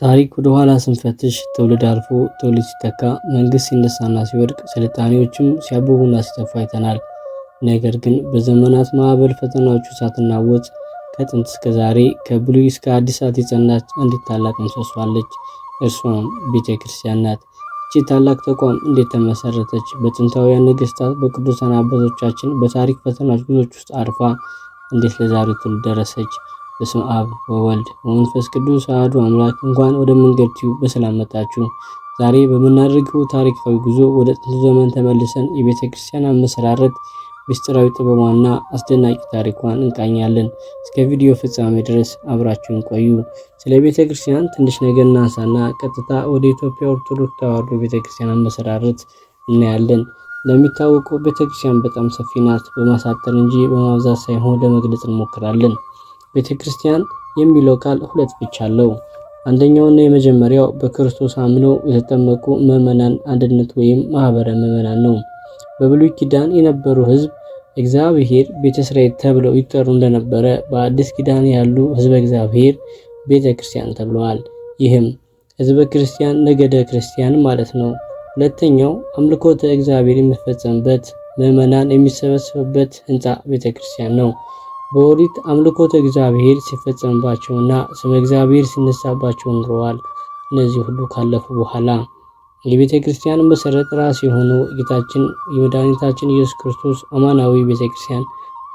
ታሪክ ወደ ኋላ ስንፈትሽ ትውልድ አልፎ ትውልድ ሲተካ፣ መንግስት ሲነሳና ሲወድቅ፣ ስልጣኔዎችም ሲያብቡና ሲጠፉ አይተናል። ነገር ግን በዘመናት ማዕበል ፈተናዎቹ ሳትናወጽ ከጥንት እስከ ዛሬ፣ ከብሉይ እስከ አዲሳት የጸናች አንዲት ታላቅ ምሰሶ አለች። እርሷም ቤተ ክርስቲያን ናት። ይህቺ ታላቅ ተቋም እንዴት ተመሰረተች? በጥንታውያን ነገስታት፣ በቅዱሳን አባቶቻችን በታሪክ ፈተናዎች ጉዞች ውስጥ አርፋ እንዴት ለዛሬው ትውልድ ደረሰች? በስመ አብ ወወልድ ወመንፈስ ቅዱስ አሐዱ አምላክ። እንኳን ወደ መንገድ ቲዩብ በሰላም መጣችሁ። ዛሬ በምናደርገው ታሪካዊ ጉዞ ወደ ጥንቱ ዘመን ተመልሰን የቤተ ክርስቲያን አመሰራረት፣ ምስጢራዊ ጥበቧና አስደናቂ ታሪኳን እንቃኛለን። እስከ ቪዲዮ ፍጻሜ ድረስ አብራችሁን ቆዩ። ስለ ቤተ ክርስቲያን ትንሽ ነገር እናንሳና ቀጥታ ወደ ኢትዮጵያ ኦርቶዶክስ ተዋሕዶ ቤተ ክርስቲያን አመሰራረት እናያለን። እንደሚታወቀው ቤተ ክርስቲያን በጣም ሰፊ ናት። በማሳጠር እንጂ በማብዛት ሳይሆን ለመግለጽ እንሞክራለን። ቤተ ክርስቲያን የሚለው ቃል ሁለት ፍች አለው። አንደኛውና የመጀመሪያው በክርስቶስ አምነው የተጠመቁ ምዕመናን አንድነት ወይም ማህበረ ምዕመናን ነው። በብሉይ ኪዳን የነበሩ ሕዝብ እግዚአብሔር ቤተ እስራኤል ተብለው ይጠሩ እንደነበረ በአዲስ ኪዳን ያሉ ሕዝበ እግዚአብሔር ቤተ ክርስቲያን ተብለዋል። ይህም ሕዝበ ክርስቲያን ነገደ ክርስቲያን ማለት ነው። ሁለተኛው አምልኮተ እግዚአብሔር የሚፈጸምበት፣ ምዕመናን የሚሰበሰቡበት ሕንፃ ቤተ ክርስቲያን ነው። በኦሪት አምልኮተ እግዚአብሔር ሲፈጸምባቸውና ስመ እግዚአብሔር ሲነሳባቸው ኖረዋል። እነዚህ ሁሉ ካለፉ በኋላ የቤተ ክርስቲያን መሰረት ራስ የሆነው ጌታችን የመድኃኒታችን ኢየሱስ ክርስቶስ አማናዊ ቤተ ክርስቲያን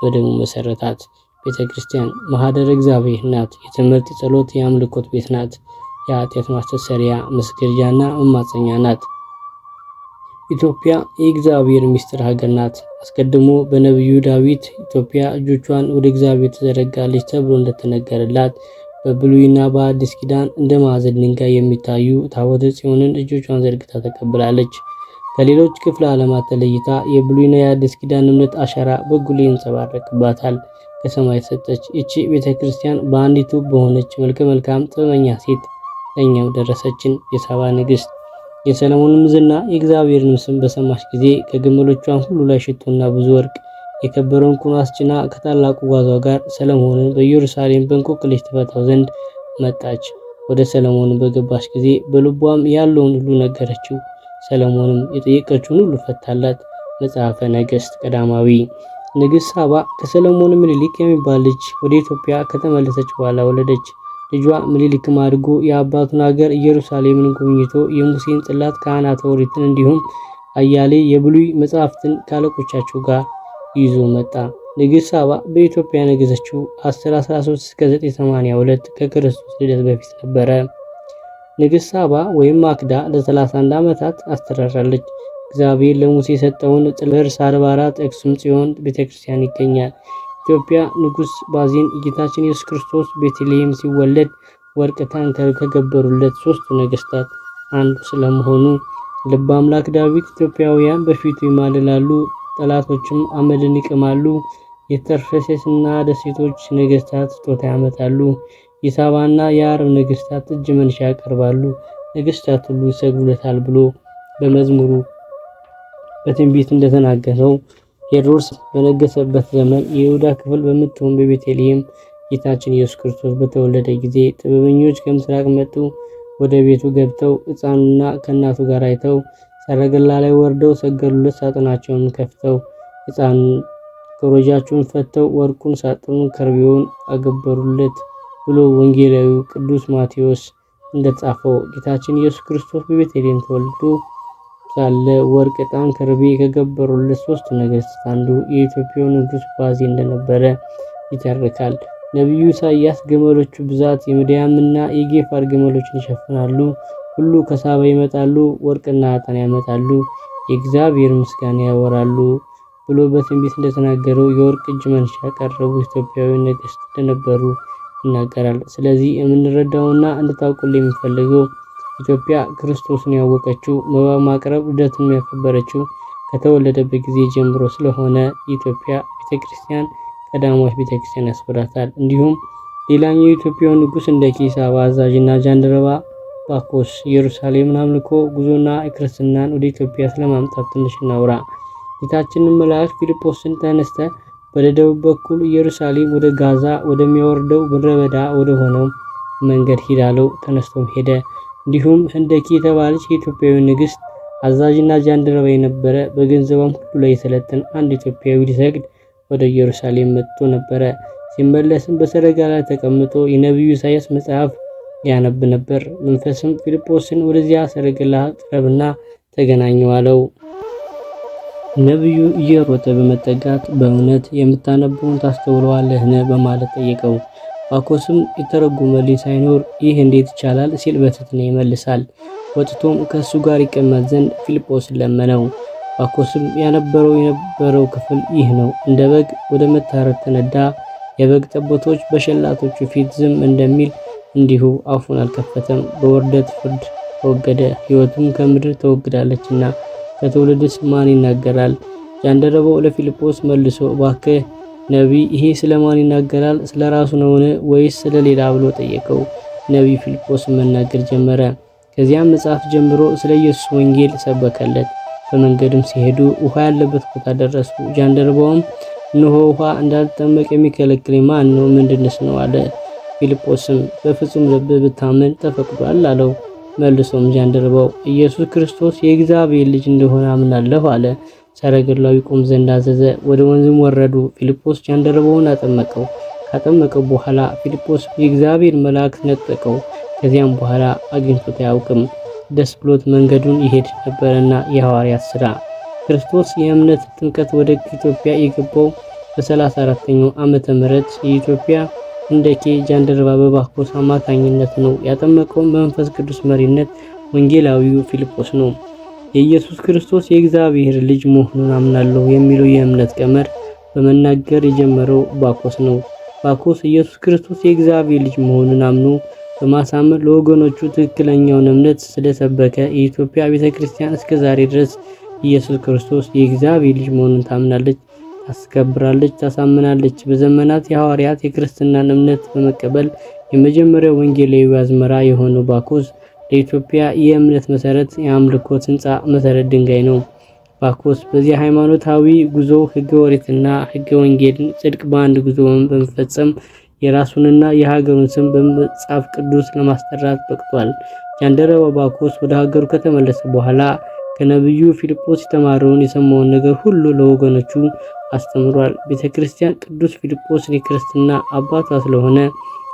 በደሙ መሰረታት። ቤተ ክርስቲያን ማኅደረ እግዚአብሔር ናት። የትምህርት፣ የጸሎት፣ የአምልኮት ቤት ናት። የኃጢአት ማስተሰሪያ፣ መስገጃና መማፀኛ ናት። ኢትዮጵያ የእግዚአብሔር ምስጢር ሀገር ናት። አስቀድሞ በነቢዩ ዳዊት ኢትዮጵያ እጆቿን ወደ እግዚአብሔር ትዘረጋለች ተብሎ እንደተነገረላት በብሉይና በአዲስ ኪዳን እንደ ማዕዘን ድንጋይ የሚታዩ ታቦተ ጽዮንን እጆቿን ዘርግታ ተቀብላለች። ከሌሎች ክፍለ ዓለማት ተለይታ የብሉይና የአዲስ ኪዳን እምነት አሻራ በጉልህ ይንጸባረቅባታል። ከሰማይ የተሰጠች ይቺ ቤተ ክርስቲያን በአንዲቱ በሆነች መልከ መልካም ጥበበኛ ሴት ለእኛም ደረሰችን። የሳባ ንግሥት የሰለሞንም ዝና የእግዚአብሔርንም ስም በሰማች ጊዜ ከግመሎቿም ሁሉ ላይ ሽቶና ብዙ ወርቅ የከበረውን ዕንቁን አስጭና ከታላቁ ጓዟ ጋር ሰለሞንን በኢየሩሳሌም በእንቆቅልሽ ትፈታው ዘንድ መጣች። ወደ ሰለሞንም በገባች ጊዜ በልቧም ያለውን ሁሉ ነገረችው። ሰለሞንም የጠየቀችውን ሁሉ ፈታላት። መጽሐፈ ነገሥት ቀዳማዊ። ንግሥት ሳባ ከሰለሞን ምኒልክ የሚባል ልጅ ወደ ኢትዮጵያ ከተመለሰች በኋላ ወለደች። ልጇ ምኒልክም አድጎ የአባቱን ሀገር ኢየሩሳሌምን ጎብኝቶ የሙሴን ጽላት፣ ካህናተ ኦሪትን እንዲሁም አያሌ የብሉይ መጽሐፍትን ካለቆቻቸው ጋር ይዞ መጣ። ንግሥት ሳባ በኢትዮጵያ ነገሰችው 1013 እስከ 982 ከክርስቶስ ልደት በፊት ነበረ። ንግሥት ሳባ ወይም ማክዳ ለ31 ዓመታት አስተዳድራለች። እግዚአብሔር ለሙሴ የሰጠውን ርዕሰ አድባራት አክሱም ጽዮን ቤተክርስቲያን ይገኛል። ኢትዮጵያ ንጉሥ ባዜን ጌታችን ኢየሱስ ክርስቶስ ቤተልሔም ሲወለድ ወርቅ ዕጣን ከገበሩለት ሦስቱ ነገሥታት አንዱ ስለመሆኑ ልበ አምላክ ዳዊት ኢትዮጵያውያን በፊቱ ይማልላሉ፣ ጠላቶችም አመድን ይቅማሉ፣ የተርሴስና ደሴቶች ነገሥታት ስጦታ ያመጣሉ፣ የሳባና የአረብ ነገሥታት እጅ መንሻ ያቀርባሉ፣ ነገሥታት ሁሉ ይሰግዱለታል ብሎ በመዝሙሩ በትንቢት እንደተናገረው ሄሮድስ በነገሰበት ዘመን የይሁዳ ክፍል በምትሆን በቤተልሔም ጌታችን ኢየሱስ ክርስቶስ በተወለደ ጊዜ ጥበበኞች ከምስራቅ መጡ። ወደ ቤቱ ገብተው ሕፃኑና ከእናቱ ጋር አይተው ሰረገላ ላይ ወርደው ሰገዱለት። ሳጥናቸውን ከፍተው ሕፃኑን ኮረጃቸውን ፈተው ወርቁን፣ ሳጥኑን፣ ከርቤውን አገበሩለት ብሎ ወንጌላዊው ቅዱስ ማቴዎስ እንደጻፈው ጌታችን ኢየሱስ ክርስቶስ በቤተልሔም ተወልዶ ሳለ ወርቅ፣ ዕጣን፣ ከርቤ ከገበሩለት ሦስቱ ነገሥታት አንዱ የኢትዮጵያው ንጉሥ ባዜን እንደነበረ ይተርካል። ነቢዩ ኢሳይያስ ግመሎቹ ብዛት የምድያምና የጌፋር ግመሎችን ይሸፍናሉ፣ ሁሉ ከሳባ ይመጣሉ፣ ወርቅና ዕጣን ያመጣሉ፣ የእግዚአብሔር ምስጋና ያወራሉ ብሎ በትንቢት እንደተናገረው የወርቅ እጅ መንሻ ያቀረቡ ኢትዮጵያዊ ነገሥት እንደነበሩ ይናገራል። ስለዚህ የምንረዳውና እንድታውቁልኝ የሚፈልገው ኢትዮጵያ ክርስቶስን ያወቀችው፣ መባ ማቅረብ ልደቱን ያከበረችው ከተወለደበት ጊዜ ጀምሮ ስለሆነ የኢትዮጵያ ቤተክርስቲያን ቀዳማዊት ቤተክርስቲያን ያስብላታል። እንዲሁም ሌላኛው የኢትዮጵያው ንጉሥ እንደ ኪሳባ አዛዥና ጃንደረባ ባኮስ ኢየሩሳሌምን አምልኮ ጉዞና ክርስትናን ወደ ኢትዮጵያ ስለማምጣት ትንሽ እናውራ። ጌታችንን መልአክ ፊልጶስን ተነስተ ወደ ደቡብ በኩል ኢየሩሳሌም ወደ ጋዛ ወደሚያወርደው ምድረ በዳ ወደ ሆነው መንገድ ሂድ አለው። ተነስቶም ሄደ። እንዲሁም ህንደኬ የተባለች የኢትዮጵያዊ ንግሥት አዛዥና ጃንደረባ የነበረ፣ በገንዘቧም ሁሉ ላይ የሰለጠነ አንድ ኢትዮጵያዊ ሊሰግድ ወደ ኢየሩሳሌም መጥቶ ነበረ። ሲመለስም በሰረገላ ላይ ተቀምጦ የነቢዩ ኢሳያስ መጽሐፍ ያነብ ነበር። መንፈስም ፊልጶስን ወደዚያ ሰረገላ ቅረብና ተገናኘው አለው። ነቢዩ እየሮጠ በመጠጋት በእውነት የምታነበውን ታስተውለዋለህን? በማለት ጠየቀው። ባኮስም የተረጎመልኝ ሳይኖር ይህ እንዴት ይቻላል? ሲል በትህትና ይመልሳል። ወጥቶም ከእሱ ጋር ይቀመጥ ዘንድ ፊልጶስን ለመነው። ባኮስም ያነበረው የነበረው ክፍል ይህ ነው። እንደ በግ ወደ መታረድ ተነዳ። የበግ ጠቦቶች በሸላቶቹ ፊት ዝም እንደሚል እንዲሁ አፉን አልከፈተም። በውርደት ፍርድ ተወገደ፣ ሕይወቱም ከምድር ተወግዳለችና ከትውልድስ ማን ይናገራል? ጃንደረባው ለፊልጶስ መልሶ እባክህ ነቢይ ይሄ ስለማን ይናገራል? ስለ ራሱ ነውን ወይስ ስለ ሌላ ብሎ ጠየቀው። ነቢይ ፊልጶስ መናገር ጀመረ። ከዚያም መጽሐፍ ጀምሮ ስለ ኢየሱስ ወንጌል ሰበከለት። በመንገድም ሲሄዱ ውሃ ያለበት ቦታ ደረሱ። ጃንደረባውም እነሆ ውሃ፣ እንዳልጠመቅ የሚከለክለኝ ማን ነው? ምንድንስ ነው አለ። ፊልጶስም በፍጹም ልብ ብታምን ተፈቅዷል አለው። መልሶም ጃንደረባው ኢየሱስ ክርስቶስ የእግዚአብሔር ልጅ እንደሆነ አምናለሁ አለ። ሰረገላው ይቆም ዘንድ አዘዘ። ወደ ወንዝም ወረዱ። ፊልጶስ ጃንደረባውን አጠመቀው። ካጠመቀው በኋላ ፊልጶስ የእግዚአብሔር መልአክ ነጠቀው። ከዚያም በኋላ አግኝቶት አያውቅም። ደስ ብሎት መንገዱን ይሄድ ነበርና። የሐዋርያት ሥራ። ክርስቶስ የእምነት ጥምቀት ወደ ኢትዮጵያ የገባው በ34ኛው ዓመተ ምህረት የኢትዮጵያ ህንደኬ ጃንደረባ በባኮስ አማካኝነት ነው። ያጠመቀውም በመንፈስ ቅዱስ መሪነት ወንጌላዊው ፊልጶስ ነው። የኢየሱስ ክርስቶስ የእግዚአብሔር ልጅ መሆኑን አምናለሁ የሚለው የእምነት ቀመር በመናገር የጀመረው ባኮስ ነው። ባኮስ ኢየሱስ ክርስቶስ የእግዚአብሔር ልጅ መሆኑን አምኖ በማሳመን ለወገኖቹ ትክክለኛውን እምነት ስለሰበከ የኢትዮጵያ ቤተክርስቲያን እስከ ዛሬ ድረስ ኢየሱስ ክርስቶስ የእግዚአብሔር ልጅ መሆኑን ታምናለች፣ ታስከብራለች፣ ታሳምናለች። በዘመናት የሐዋርያት የክርስትናን እምነት በመቀበል የመጀመሪያው ወንጌላዊ አዝመራ የሆነው ባኮስ ለኢትዮጵያ የእምነት መሰረት፣ የአምልኮት ህንፃ መሰረት ድንጋይ ነው። ባኮስ በዚህ ሃይማኖታዊ ጉዞ ሕገ ኦሪትና ሕገ ወንጌልን ጽድቅ በአንድ ጉዞ በመፈጸም የራሱንና የሀገሩን ስም በመጽሐፍ ቅዱስ ለማስጠራት በቅቷል። ጃንደረባው ባኮስ ወደ ሀገሩ ከተመለሰ በኋላ ከነቢዩ ፊልጶስ የተማረውን የሰማውን ነገር ሁሉ ለወገኖቹ አስተምሯል። ቤተክርስቲያን ቅዱስ ፊልጶስን የክርስትና አባቷ ስለሆነ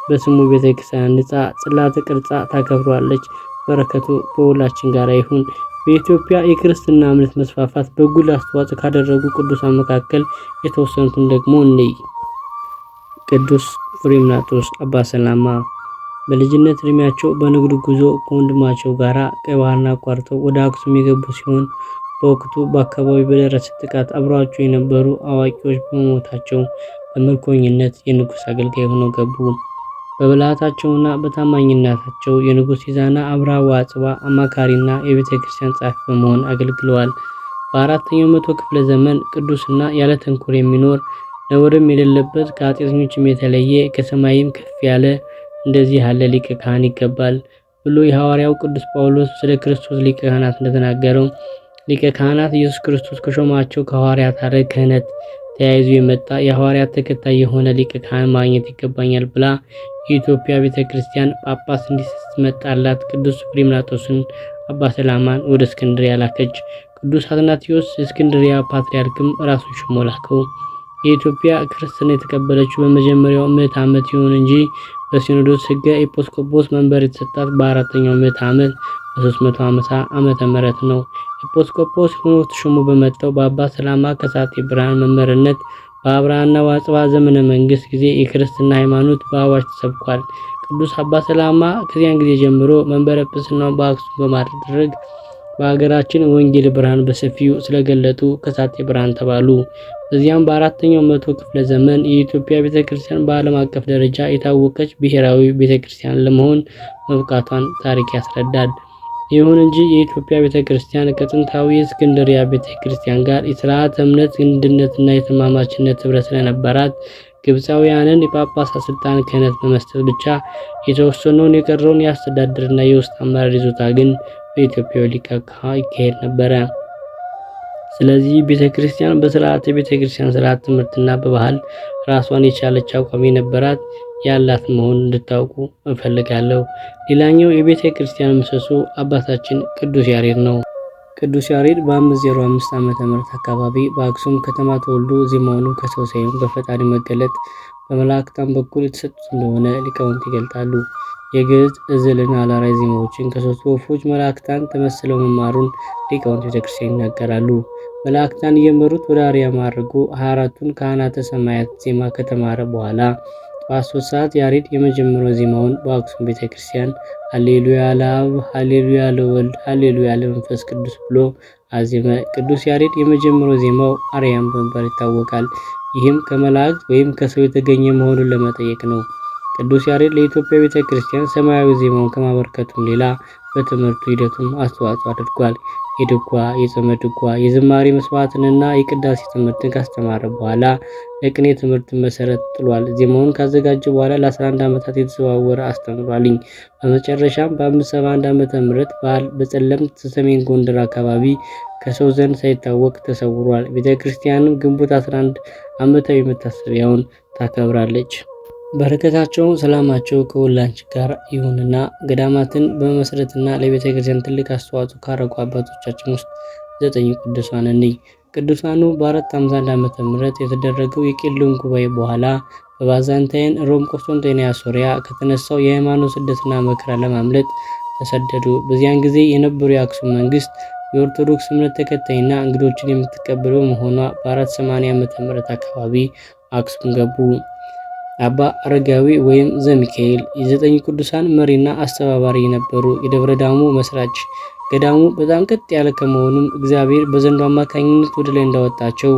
በስሙ ቤተክርስቲያን አንጻ ጽላተ ቅርጻ ታከብሯለች። በረከቱ በሁላችን ጋር ይሁን። በኢትዮጵያ የክርስትና እምነት መስፋፋት በጉልህ አስተዋጽኦ ካደረጉ ቅዱሳን መካከል የተወሰኑትን ደግሞ እንይ። ቅዱስ ፍሬምናጦስ አባ ሰላማ በልጅነት እድሜያቸው በንግድ ጉዞ ከወንድማቸው ጋር ቀይ ባህርን አቋርጠው ወደ አክሱም የገቡ ሲሆን፣ በወቅቱ በአካባቢው በደረሰ ጥቃት አብረዋቸው የነበሩ አዋቂዎች በመሞታቸው በምርኮኝነት የንጉሥ አገልጋይ ሆነው ገቡ። በብልሃታቸውና በታማኝነታቸው የንጉሥ ኢዛና አብርሃ ወአጽብሃ አማካሪና የቤተ ክርስቲያን ጸሐፊ በመሆን አገልግለዋል። በአራተኛው መቶ ክፍለ ዘመን ቅዱስና ያለ ተንኮል የሚኖር፣ ነውርም የሌለበት፣ ከኃጢአተኞችም የተለየ፣ ከሰማይም ከፍ ያለ እንደዚህ ያለ ሊቀ ካህን ይገባል ብሎ የሐዋርያው ቅዱስ ጳውሎስ ስለ ክርስቶስ ሊቀ ካህናት እንደተናገረው፣ ሊቀ ካህናት ኢየሱስ ክርስቶስ ከሾማቸው ከሐዋርያት ሐረግ ክህነት ተያይዞ የመጣ የሐዋርያት ተከታይ የሆነ ሊቀ ካህን ማግኘት ይገባኛል ብላ የኢትዮጵያ ቤተ ክርስቲያን ጳጳስ እንዲመጣላት ቅዱስ ፍሬምናጦስን አባ ሰላማን ወደ እስክንድሪያ ላከች። ቅዱስ አትናቴዎስ የእስክንድሪያ ፓትርያርክም ራሱን ሾሞ ላከው። የኢትዮጵያ ክርስትና የተቀበለችው በመጀመሪያው ምዕተ ዓመት ይሁን እንጂ በሲኖዶስ ሕገ ኤጲስቆጶስ መንበር የተሰጣት በአራተኛው ምዕተ ዓመት በ350 ዓመተ ምህረት ነው። ኤጲስቆጶስ ሆኖ ተሾሞ በመጣው በአባ ሰላማ ከሳቴ ብርሃን መምህርነት በአብርሃና ወአጽብሃ ዘመነ መንግስት ጊዜ የክርስትና ሃይማኖት በአዋጅ ተሰብኳል። ቅዱስ አባ ሰላማ ከዚያን ጊዜ ጀምሮ መንበረ ጵጵስናውን በአክሱም በማድረግ በሀገራችን ወንጌል ብርሃን በሰፊው ስለገለጡ ከሳቴ ብርሃን ተባሉ። በዚያም በአራተኛው መቶ ክፍለ ዘመን የኢትዮጵያ ቤተክርስቲያን በዓለም አቀፍ ደረጃ የታወቀች ብሔራዊ ቤተክርስቲያን ለመሆን መብቃቷን ታሪክ ያስረዳል። ይሁን እንጂ የኢትዮጵያ ቤተክርስቲያን ከጥንታዊ የእስክንድርያ ቤተክርስቲያን ጋር የስርዓተ እምነት አንድነትና የተማማችነት ህብረት ስለነበራት ግብፃውያንን የጳጳሳት ስልጣን ክህነት በመስጠት ብቻ የተወሰነውን የቀረውን የአስተዳደርና የውስጥ አመራር ይዞታ ግን በኢትዮጵያዊ ሊቀ ካህናት ይካሄድ ነበረ። ስለዚህ ቤተክርስቲያን በስርዓተ ቤተክርስቲያን ስርዓት ትምህርትና በባህል ራሷን የቻለች አቋም የነበራት ያላት መሆኑን እንድታውቁ እፈልጋለሁ። ሌላኛው የቤተ ክርስቲያን ምሰሶ አባታችን ቅዱስ ያሬድ ነው። ቅዱስ ያሬድ በ505 ዓመተ ምህረት አካባቢ በአክሱም ከተማ ተወልዶ ዜማውንም ከሰው ሳይሆን በፈጣሪ መገለጥ በመላእክታን በኩል የተሰጡት እንደሆነ ሊቃውንት ይገልጣሉ። የግዕዝ፣ ዕዝልና አላራይ ዜማዎችን ከሦስቱ ወፎች መላእክታን ተመስለው መማሩን ሊቃውንት ቤተክርስቲያን ይናገራሉ። መላእክታን እየመሩት ወደ አርያም አድርጎ 24ቱን ካህናተ ሰማያት ዜማ ከተማረ በኋላ ጠዋት 3 ሰዓት ያሬድ የመጀመሪያው ዜማውን በአክሱም ቤተክርስቲያን ሃሌሉያ ለአብ፣ ሃሌሉያ ለወልድ፣ ሃሌሉያ ለመንፈስ ቅዱስ ብሎ አዜመ። ቅዱስ ያሬድ የመጀመሪያው ዜማው አርያም በመባል ይታወቃል። ይህም ከመላእክት ወይም ከሰው የተገኘ መሆኑን ለመጠየቅ ነው። ቅዱስ ያሬድ ለኢትዮጵያ ቤተክርስቲያን ሰማያዊ ዜማውን ከማበርከቱም ሌላ በትምህርቱ ሂደቱም አስተዋጽኦ አድርጓል። የድጓ፣ የጾመ ድጓ፣ የዝማሬ መስዋዕትንና የቅዳሴ ትምህርትን ካስተማረ በኋላ ለቅኔ ትምህርት መሰረት ጥሏል። ዜማውን ካዘጋጀ በኋላ ለ11 ዓመታት የተዘዋወረ አስተምሯልኝ። በመጨረሻም በ571 ዓመተ ምህረት በጸለምት ሰሜን ጎንደር አካባቢ ከሰው ዘንድ ሳይታወቅ ተሰውሯል። ቤተክርስቲያንም ግንቦት 11 ዓመታዊ መታሰቢያውን ታከብራለች። በረከታቸው ሰላማቸው ከሁላችን ጋር ይሁንና ገዳማትን በመመስረትና ለቤተ ክርስቲያን ትልቅ አስተዋጽኦ ካረጉ አባቶቻችን ውስጥ 9 ቅዱሳን እንይ። ቅዱሳኑ በ451 ዓመተ ምህረት የተደረገው የቄርሎን ጉባኤ በኋላ በባዛንታይን ሮም፣ ቆስጠንጢኖስ፣ ሶሪያ ከተነሳው የሃይማኖት ስደትና መከራ ለማምለጥ ተሰደዱ። በዚያን ጊዜ የነበሩ የአክሱም መንግስት የኦርቶዶክስ እምነት ተከታይና እንግዶችን የምትቀበል በመሆኗ በ480 ዓመተ ምህረት አካባቢ አክሱም ገቡ። አባ አረጋዊ ወይም ዘሚካኤል የዘጠኝ ቅዱሳን መሪና አስተባባሪ የነበሩ የደብረ ዳሞ መስራች። ገዳሙ በጣም ቀጥ ያለ ከመሆኑም እግዚአብሔር በዘንዶ አማካኝነት ወደ ላይ እንዳወጣቸው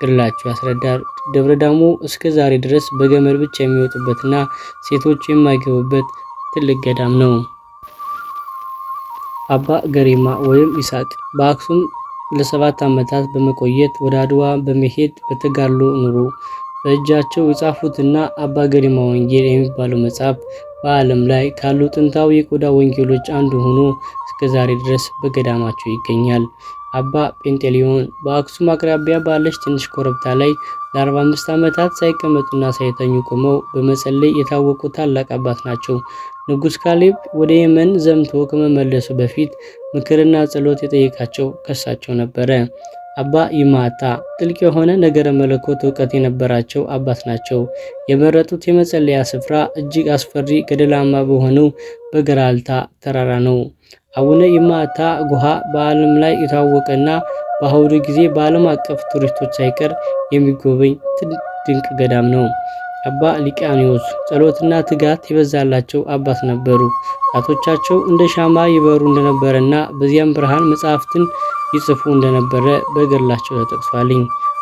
ገድላቸው ያስረዳል። ደብረ ዳሞ እስከ ዛሬ ድረስ በገመድ ብቻ የሚወጡበትና ሴቶች የማይገቡበት ትልቅ ገዳም ነው። አባ ገሪማ ወይም ይስሐቅ በአክሱም ለ7 ዓመታት በመቆየት ወደ አድዋ በመሄድ በተጋድሎ ኑሮ በእጃቸው የጻፉትና አባ ገሪማ ወንጌል የሚባለው መጽሐፍ በዓለም ላይ ካሉ ጥንታዊ የቆዳ ወንጌሎች አንዱ ሆኖ እስከዛሬ ድረስ በገዳማቸው ይገኛል። አባ ጴንጤሊዮን በአክሱም አቅራቢያ ባለች ትንሽ ኮረብታ ላይ ለ45 ዓመታት ሳይቀመጡና ሳይተኙ ቆመው በመጸለይ የታወቁ ታላቅ አባት ናቸው። ንጉሥ ካሌብ ወደ የመን ዘምቶ ከመመለሱ በፊት ምክርና ጸሎት የጠየቃቸው ከሳቸው ነበረ። አባ ይማታ ጥልቅ የሆነ ነገረ መለኮት እውቀት የነበራቸው አባት ናቸው። የመረጡት የመጸለያ ስፍራ እጅግ አስፈሪ ገደላማ በሆነው በገራልታ ተራራ ነው። አቡነ ይማታ ጉሃ በዓለም ላይ የታወቀና በአሁኑ ጊዜ በዓለም አቀፍ ቱሪስቶች ሳይቀር የሚጎበኝ ድንቅ ገዳም ነው። አባ ሊቃኒዎስ ጸሎትና ትጋት የበዛላቸው አባት ነበሩ። ጣቶቻቸው እንደ ሻማ ይበሩ እንደነበረና በዚያም ብርሃን መጻሕፍትን ይጽፉ እንደነበረ በገድላቸው ተጠቅሷል።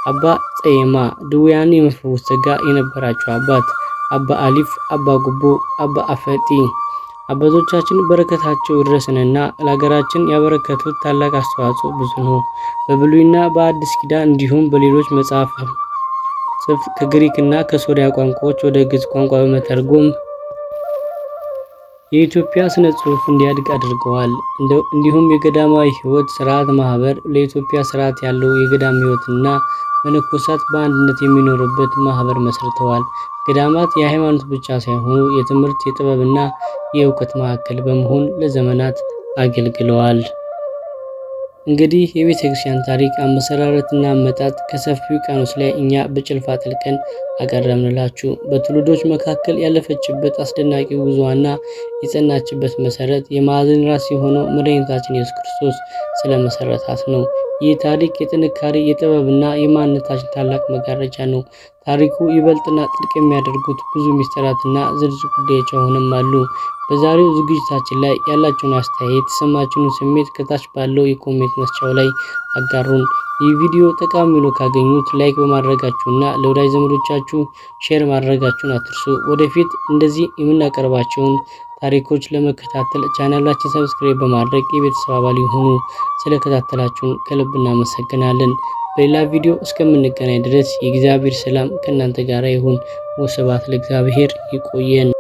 አባ ጸየማ ድውያን የመፈወስ ጸጋ የነበራቸው አባት። አባ አሊፍ፣ አባ ጉቦ፣ አባ አፈጢ አባቶቻችን በረከታቸው ይድረሰንና ለሀገራችን ያበረከቱት ታላቅ አስተዋጽኦ ብዙ ነው። በብሉይና በአዲስ ኪዳን እንዲሁም በሌሎች መጽሐፍ ጽፍ ከግሪክና ከሶሪያ ቋንቋዎች ወደ ግዕዝ ቋንቋ በመተርጎም የኢትዮጵያ ስነ ጽሑፍ እንዲያድግ አድርገዋል። እንዲሁም የገዳማዊ ሕይወት ስርዓት ማህበር ለኢትዮጵያ ስርዓት ያለው የገዳም ሕይወትና መነኮሳት በአንድነት የሚኖሩበት ማህበር መስርተዋል። ገዳማት የሃይማኖት ብቻ ሳይሆኑ የትምህርት፣ የጥበብና የእውቀት ማዕከል በመሆን ለዘመናት አገልግለዋል። እንግዲህ የቤተክርስቲያን ታሪክ አመሰራረትና አመጣጥ ከሰፊው ውቅያኖስ ላይ እኛ በጭልፋ ጠልቀን አቀረብንላችሁ። በትውልዶች መካከል ያለፈችበት አስደናቂ ጉዞዋና የጸናችበት መሰረት የማዕዘን ራስ የሆነው መድኃኒታችን ኢየሱስ ክርስቶስ ስለመሰረታት ነው። ይህ ታሪክ የጥንካሬ፣ የጥበብና የማንነታችን ታላቅ መጋረጃ ነው። ታሪኩ ይበልጥና ጥልቅ የሚያደርጉት ብዙ ሚስጥራትና ዝርዝር ጉዳዮች አሁንም አሉ። በዛሬው ዝግጅታችን ላይ ያላችሁን አስተያየት፣ የተሰማችሁን ስሜት ከታች ባለው የ comment መስጫው ላይ አጋሩን። ይህ ቪዲዮ ጠቃሚ ሆኖ ካገኙት like በማድረጋችሁና ለወዳጅ ዘመዶቻችሁ share ማድረጋችሁን አትርሱ። ወደፊት እንደዚህ የምናቀርባቸውን ታሪኮች ለመከታተል ቻናላችን subscribe በማድረግ የቤተሰብ አባል ይሁኑ። ስለከታተላችሁን ከልብ እናመሰግናለን። በሌላ ቪዲዮ እስከምንገናኝ ድረስ የእግዚአብሔር ሰላም ከእናንተ ጋር ይሁን። ወስብሐት ለእግዚአብሔር። ይቆየን።